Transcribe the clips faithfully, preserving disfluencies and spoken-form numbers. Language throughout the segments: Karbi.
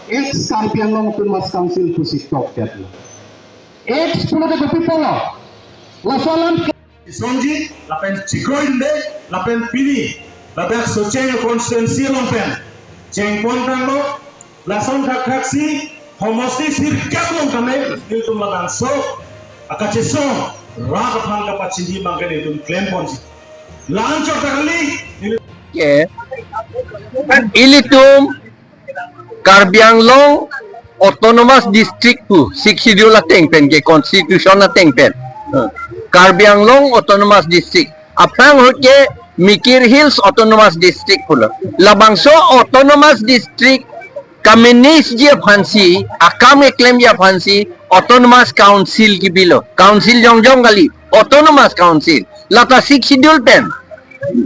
Ex Karbi Anglong Autonomous Council pusi tokdet lo. Ex pulote kopi pulo? Laso alam Isonji, lapen chikroidunde, lapen pini, ladak Socheng constituency along pen chengpon tanglo, lason thakthak si homosti sirkep along kame, nelitum labangso akachesong rat aphan kapachini abangke nelitum klemponji. La-an chot ta kali, neli- Ke, ilitum Karbi Anglong Autonomous District pu, Sixth Schedule ateng pen ke, Constitution ateng pen. Karbi Anglong Autonomous District. Aphrang ahut ke Mikir Hills Autonomous District pulo. Labangso Autonomous District kamanage ji aphansi, akam keklemji aphansi, Autonomous Council kibilo. Council jongjong kali, Autonomous Council. Lata Sixth Schedule pen,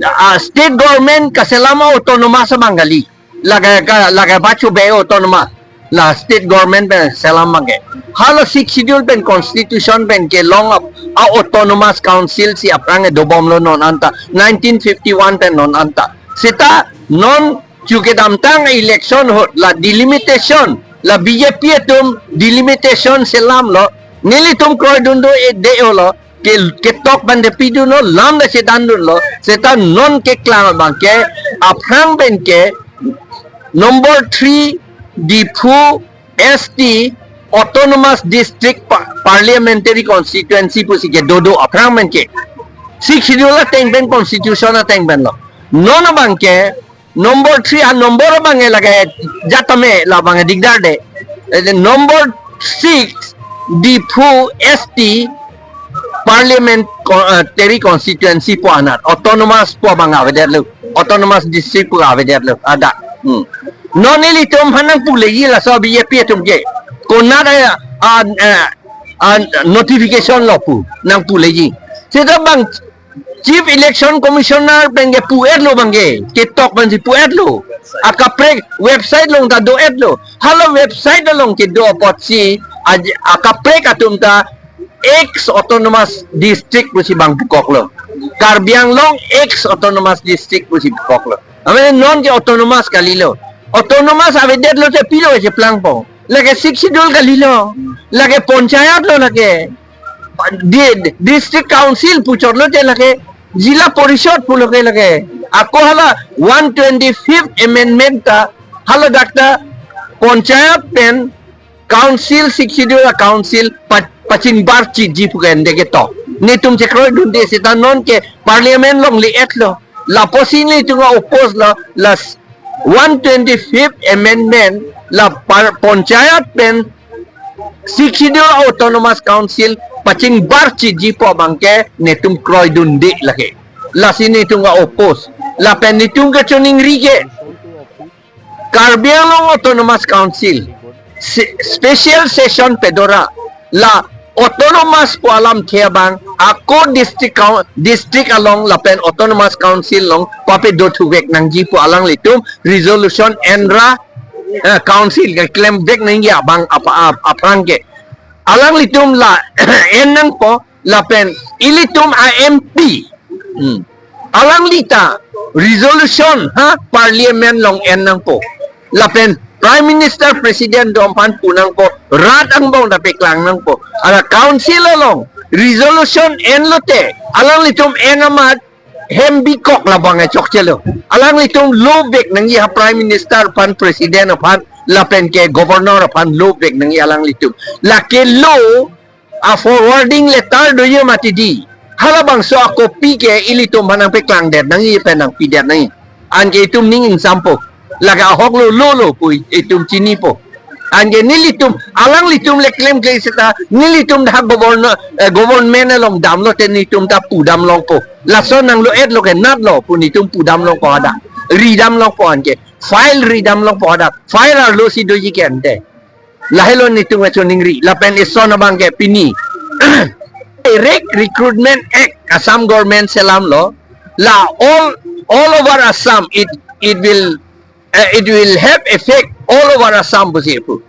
ah, state government kaselam autonomous abang kali. Lake ka, lake bachu be autonomous. La state government pen selam abangke. Hala Sixth Schedule pen constitution pen kelong ap, a autonomous council si aphrang dobomlo non anta. Nineteen fifty-one pen non anta. Seta non chu kedamtang election ahut la delimitation, la B J P atum delimitation selamlo. Nelitum kroidunde-o lo. Ke, ketok pen de pidunlo, lam de chethandunlo, seta non keklang abangke, aphrang pen ke, number three, Diphu S T Autonomous District Pa-, Parliamentary Constituency pusi kedo do aphrang pen ke. Sixth Schedule ateng pen, Constitution ateng penlo. Non abangke, number three, a number abang lake jatame labang dikdar de. Eh, number six, Diphu S T Parliamentary Constituency pu anat, autonomous pu abang avedetlo, autonomous district pu avedetlo, ada. Hmm. Non ilitum aphan nangpuleji laso B J P atum ke. Konat a, a, a, a notification lo pu nangpuleji. Seta bang Chief Election Commissioner pen ke pu-etlo abangke, ketok pensi pu-etlo. Akaprek website along ta do-etlo. Hala website along kedo apotsi, aj-, akaprek atum ta ex autonomous district pusi bang pukoklo. Karbi Anglong ex autonomous district pusi pukoklo. Amen, non ke autonomous kalilo. Autonomous avedetlo te pilo cheplangpo. Lake Sixth Schedule kalilo. Lake panchayat lo lake. Di-, district council puchotlo te lake, Zilla Parishad pulo ke lake. Ako hala one twenty-fifth amendment ta, hala dak ta panchayat pen council, Sixth Schedule a council pa-, pachingbar chiji pu ke ende ketok. Netum chekroidunde seta non ke parliament along le-etlo. Lapusi netum a-oppose lo, la one twenty-fifth amendment la par-, panchayat pen Sixth Schedule Autonomous Council pachingbar chiji pu abangke netum kroidunde lake. Lasi netum a-oppose. Lapen netum kachiningri ke Karbi Anglong Autonomous Council se-, special session pedora la autonomous pu alamthe abang ako district coun-, district along lapen autonomous council along papedo thuvek nangji pu alanglitum resolution enra, eh, council keklemvek nangji abang apa, ap-, aphrang ke. Alanglitum la en nangpo lapen ilitum a-M P. Hmm. Alangli ta resolution ha parliament along en nangpo. Lapen Prime Minister, President atum aphan pu nangpo, rat angbong ta paklang nangpo. Hala council along resolution enlo te, alanglitum en amat hem bikok labang chokchelo. Alanglitum lovek nangji ha Prime Minister aphan, President aphan, lapen ke Governor aphan lovek nangji alanglitum. Lake lo a-forwarding letter doji mati di. Halabangso a-copy ke ilitum aphan nangpaklangdet nangji pen nangpidet nangji. Anke itum ning ingsampo. Lake ahok lo lo lo pu itum chinipo. Anke nelitum, alanglitum le klemkle seta, nelitum dak governor, eh, government along damlo te netum ta pudam longpo. Laso nanglo-etlo ke natlo pu netum pudam longpo hadak. Ridam longpo anke. File ridam longpo hadak. File arlo si doji ke ante. Lahelo netum kachiningri, lapen ison abangke pini. Direct Recruitment Act, Assam government selamlo, la all, all over Assam, it, it will, eh, it will have effect all over Assam pusi pu.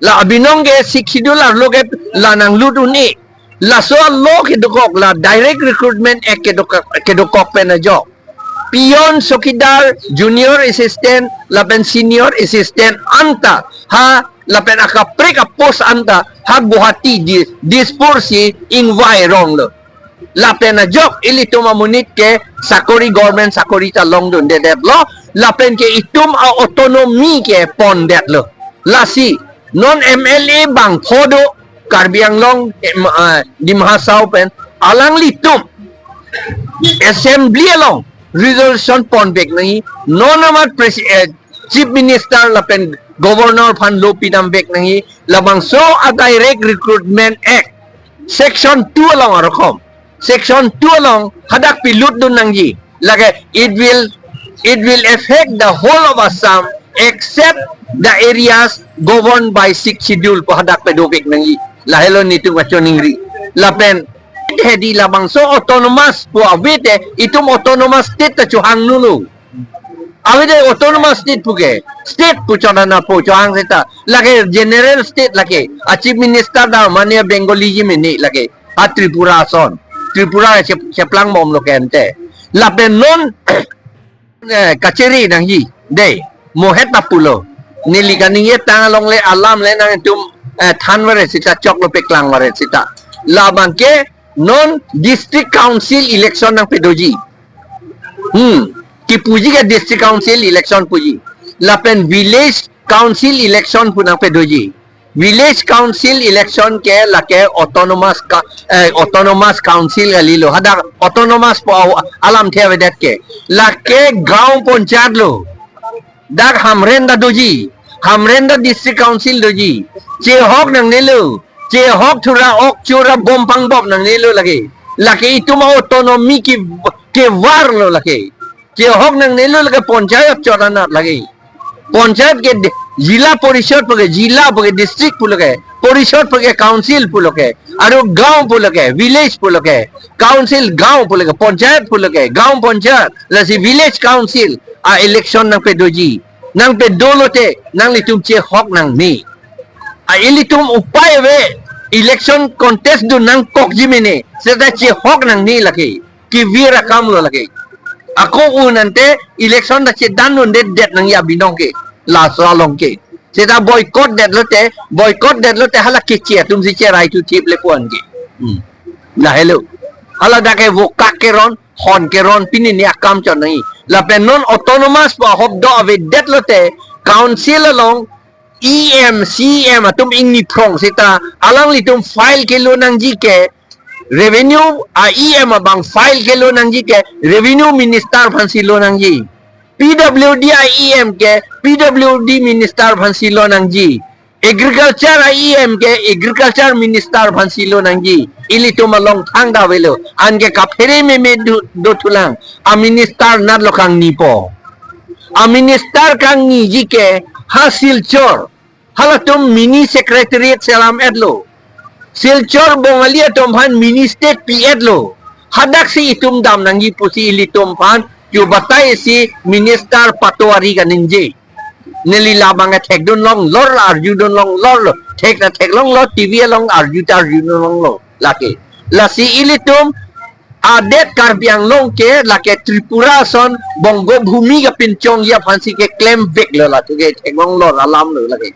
La abinong ke Sixth Schedule arlo ke la nanglut un-e. Laso a-law kedokok la Direct Recruitment Act kedokok, kedokok pen ajok. peon, chowkidar, junior assistant, lapen senior assistant anta, ha, lapen akaprek apost anta, ha Guwahati, Di-, Dispur si ingvai ronglo. Lapen ajok ilitum amonit ke sakori, government sakori ta longdundedetlo, lapen ke itum a-autonomy ke pondetlo. Lasi, non M L A bangpho do, Karbi Anglong, em, ah, Dima Hasao pen, alanglitum assembly along resolution ponvek nangji, non amat presi-, eh, chief minister lapen governor aphan lo pidamvek nangji, labangso a-Direct Recruitment Act, section two along arokom. Section two along hadak pilutdun nangji. Lake, it will, it will affect the whole of Assam except the areas governed by Sixth Schedule pu hadak padovek nangji. Lahelo netum kachoningri. Lapen hedi labangso autonomous pu ave te, itum autonomous state ta chohangno lo. Ave te autonomous state puke, state pu chonana pu chohang seta. Lake general state lake. A chief minister ta mane Bengali ji mene lake. A Tripura ason. Tripura che-, cheplangbomlo ke ante. Lapen non, eh, kachiri nangji. Dei, mo het ta pulo. Neli kaningje tang alongle alam le nangtum, eh, than varet seta, choklo, peklang varet seta. Labang ke non district council election nangpadoji. Hmm. Kipuji ke district council election puji. Lapen village council election pu nangpadoji. Village council election ke lake autonomous ka-, eh, autonomous council kalilo. Hadak autonomous pu aw-, alamthe avedet ke. Lake gaon panchayat lo. Dak Hamren ta doji. Hamren ta district council doji. Chehok nangnelo. Chehok thura ok chura bom pangbop nangnelo lake. Lake itum a-autonomy ke, kevarlo lake. Chehok nangnelo lake panchayat chot anat lake. Panchayat ke di-, jila porishad puke, jila puke, district pulo ke, porishad puke, council pulo ke, aru gaon pulo ke, village pulo ke, council gaon pulo ke, panchayat pulo ke, gaon panchayat, lasi village council a-election nangpadoji. Nangpadolo te, nanglitum chehok nangne. A ilitum upai ave, election contest dun nangkokji mene, seta chehok nangne lake. Kevir akamlo lake. Ako un ante election ta chedandundedet nangji abinong ke. Laso along ke. Seta boycott detlo te, boycott detlo te hala keche atum si cherai thuthip le puan ke. Hmm. Lahelo. Hala dak ke vokak keron, hon keron, pini ni akam chon nangji. Lapen non autonomous pu ahop do avedetlo te, council along E M, C M atum ingni phrong seta, alanglitum file kelo nangji ke, revenue a E M abang file kelo nangji ke, revenue minister aphan si lo nangji. P W D a E M ke, P W D minister aphan si lo nangji. Agriculture a E M ke, agriculture minister aphan si lo nangji. Ilitum along thangta avelo. Anke kaphere meme do, dothulang. A minister natlo kangnipo. A minister kangniji ke ha Silchar. Halatum mini secretariat selam etlo. Silchar Bongali atum aphan mini state pi etlo. Hadak si itum dam nangji pusi ilitum aphan yu batai si minister Patwari kaningje. Neli labang ke thekdun longlor, arjudun longlor lo. Thek ta theklonglo, T V along arju ta arjudun longlo. Lake. Lasi ilitum adet Karbi Anglong ke lake Tripura ason Bongo Bhumi kapinchongji aphan si keklemveklo, latum ke theklonglor alamlo lake.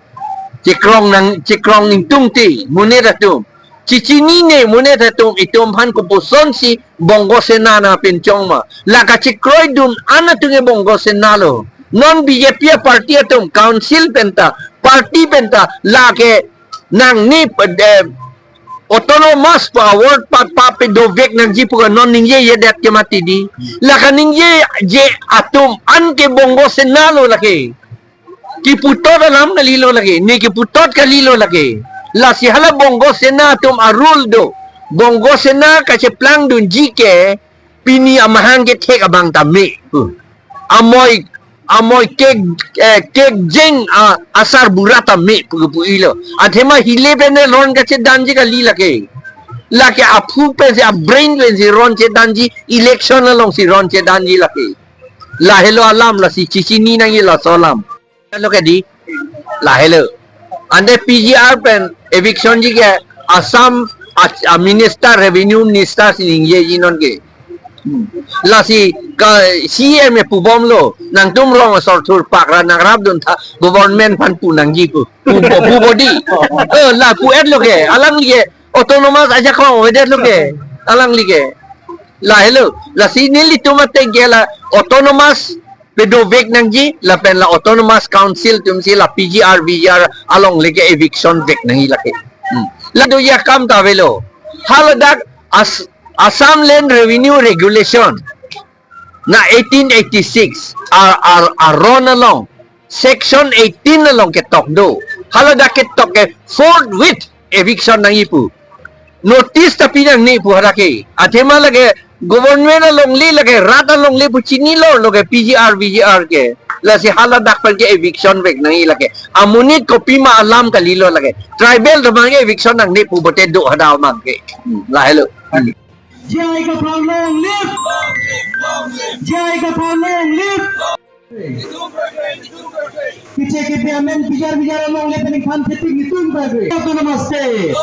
Chekrong nang, chekrong ingtungte monit atum. Chechinine monit atum, itum aphan kopuson si Bongo Sena nangpinchong ma. La kachekroidun an atum ke Bongo Sena lo. Non B J P a party atum, council penta, party penta, lake nangne, eh, autonomous pu award pa, papadovek nangji pu non ningjejedet ke mati di. La kaningjeje atum an ke Bongo Sena lo lake. Kiputot alam kalilo lake, ne kiputot kalilo lake. Lasi hala Bongo Sena atum a-rule do. Bongo Sena kacheplangdunji ke pini amahang kethek abang ta me. Amoi, amoi kek, eh, kekjeng a, asarbura ta me pu, pu-ilo. Athema hile pen ne ron kachedanji kali lake. Lake aphu pensi, a-brain pensi ron chedanji, election alongsi ron chedanji lake. Lahelo alam, lasi chechini nangji laso alam. Lo ke di, lahelo. Ante P G R pen eviction ji ke Assam a, a minister, revenue minister si ningjeji non ke. Hmm. Lasi Ka C M e pubomlo, nangtum rong asor thurpak ra nangrapdun tha, government aphan pu nangji pu. Pu, pu bodi. Eh, la pu-etlo ke, alangli ke autonomous ajakong avedetlo ke, alangli ke. Lahelo, lasi nelitum ateng ke la autonomous padovek nangji, lapen la autonomous council atumsi la P G R, V G R alongle ke eviction vek nangji lake. Hmm. La doji akam ta avelo. Haladak As-, Assam Land Revenue Regulation na eighteen eighty-six ar, ar, aron along, section eighteen along ketok do. Haladak ketok ke forthwith eviction nangji pu. Notice ta pi nangne pu hadak ke. Athema lake government alongle, lake rat alongle pu chinilo, lake P G R, V G R ke. Lasi haladak pen ke eviction vek nangji lake. Amonit kopima alam kalilo lake. Tribal atum aphan ke eviction nangne pu pote do hadak abang ke. Hmm, lahelo. Hmm. J I Kathar long live! J I Kathar long live! Piche ke biamen bijar bijar alongle pen ingthan thepik netum kagre. Autonomous state.